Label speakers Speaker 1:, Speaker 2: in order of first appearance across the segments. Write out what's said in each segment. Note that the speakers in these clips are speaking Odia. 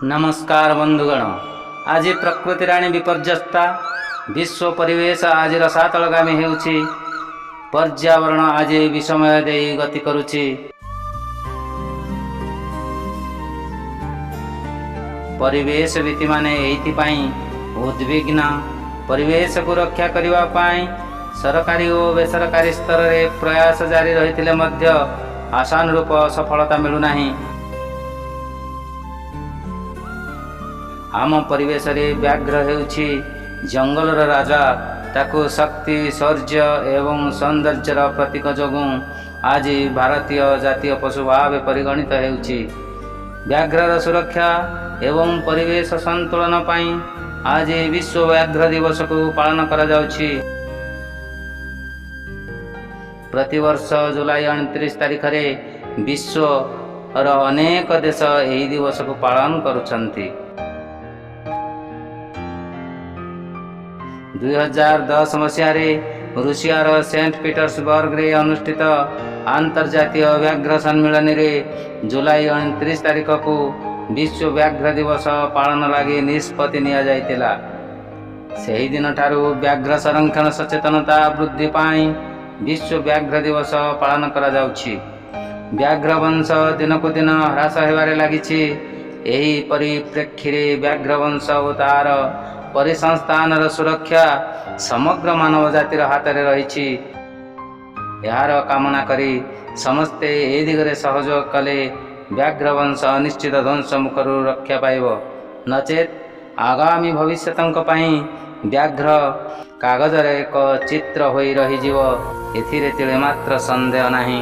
Speaker 1: ନମସ୍କାର ବନ୍ଧୁଗଣ। ଆଜି ପ୍ରକୃତି ରାଣୀ ବିପର୍ଯ୍ୟସ୍ତା। ବିଶ୍ୱ ପରିବେଶ ଆଜି ରସାତଳଗାମୀ ହେଉଛି। ପର୍ଯ୍ୟାବରଣ ଆଜି ବିଷମୟ ଦେଇ ଗତି କରୁଛି। ପରିବେଶବିତ୍ମାନେ ଏଇଥିପାଇଁ ଉଦ୍ବିଗ୍ନ। ପରିବେଶକୁ ରକ୍ଷା କରିବା ପାଇଁ ସରକାରୀ ଓ ବେସରକାରୀ ସ୍ତରରେ ପ୍ରୟାସ ଜାରି ରହିଥିଲେ ମଧ୍ୟ ଆଶାନୁରୂପ ସଫଳତା ମିଳୁନାହିଁ। ଆମ ପରିବେଶରେ ବ୍ୟାଘ୍ର ହେଉଛି ଜଙ୍ଗଲର ରାଜା। ତାକୁ ଶକ୍ତି, ଶୌର୍ଯ୍ୟ ଏବଂ ସୌନ୍ଦର୍ଯ୍ୟର ପ୍ରତୀକ ଯୋଗୁଁ ଆଜି ଭାରତୀୟ ଜାତୀୟ ପଶୁ ଭାବେ ପରିଗଣିତ ହେଉଛି। ବ୍ୟାଘ୍ରର ସୁରକ୍ଷା ଏବଂ ପରିବେଶ ସନ୍ତୁଳନ ପାଇଁ ଆଜି ବିଶ୍ୱ ବ୍ୟାଘ୍ର ଦିବସକୁ ପାଳନ କରାଯାଉଛି। ପ୍ରତିବର୍ଷ ଜୁଲାଇ 29 ତାରିଖରେ ବିଶ୍ୱର ଅନେକ ଦେଶ ଏହି ଦିବସକୁ ପାଳନ କରୁଛନ୍ତି। 2010 ମସିହାରେ ରୁଷିଆର ସେଣ୍ଟ ପିଟର୍ସବର୍ଗରେ ଅନୁଷ୍ଠିତ ଆନ୍ତର୍ଜାତୀୟ ବ୍ୟାଘ୍ର ସମ୍ମିଳନୀରେ ଜୁଲାଇ 29 ତାରିଖକୁ ବିଶ୍ୱ ବ୍ୟାଘ୍ର ଦିବସ ପାଳନ ଲାଗି ନିଷ୍ପତ୍ତି ନିଆଯାଇଥିଲା। ସେହିଦିନଠାରୁ ବ୍ୟାଘ୍ର ସଂରକ୍ଷଣ ସଚେତନତା ବୃଦ୍ଧି ପାଇଁ ବିଶ୍ୱ ବ୍ୟାଘ୍ର ଦିବସ ପାଳନ କରାଯାଉଛି। ବ୍ୟାଘ୍ର ବଂଶ ଦିନକୁ ଦିନ ହ୍ରାସ ହେବାରେ ଲାଗିଛି। ଏହି ପରିପ୍ରେକ୍ଷୀରେ ବ୍ୟାଘ୍ର ବଂଶ ଓ ତାର ପରିସଂସ୍ଥାନର ସୁରକ୍ଷା ସମଗ୍ର ମାନବ ଜାତିର ହାତରେ ରହିଛି। ଏହାର କାମନା କରି ସମସ୍ତେ ଏ ଦିଗରେ ସହଯୋଗ କଲେ ବ୍ୟାଘ୍ର ବଂଶ ନିଶ୍ଚିତ ଧ୍ୱଂସ ମୁଖରୁ ରକ୍ଷା ପାଇବ। ନଚେତ୍ ଆଗାମୀ ଭବିଷ୍ୟତଙ୍କ ପାଇଁ ବ୍ୟାଘ୍ର କାଗଜରେ ଏକ ଚିତ୍ର ହୋଇ ରହିଯିବ, ଏଥିରେ ତିଳେ ମାତ୍ର ସନ୍ଦେହ ନାହିଁ,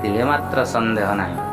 Speaker 1: ତିଳେ ମାତ୍ର ସନ୍ଦେହ ନାହିଁ।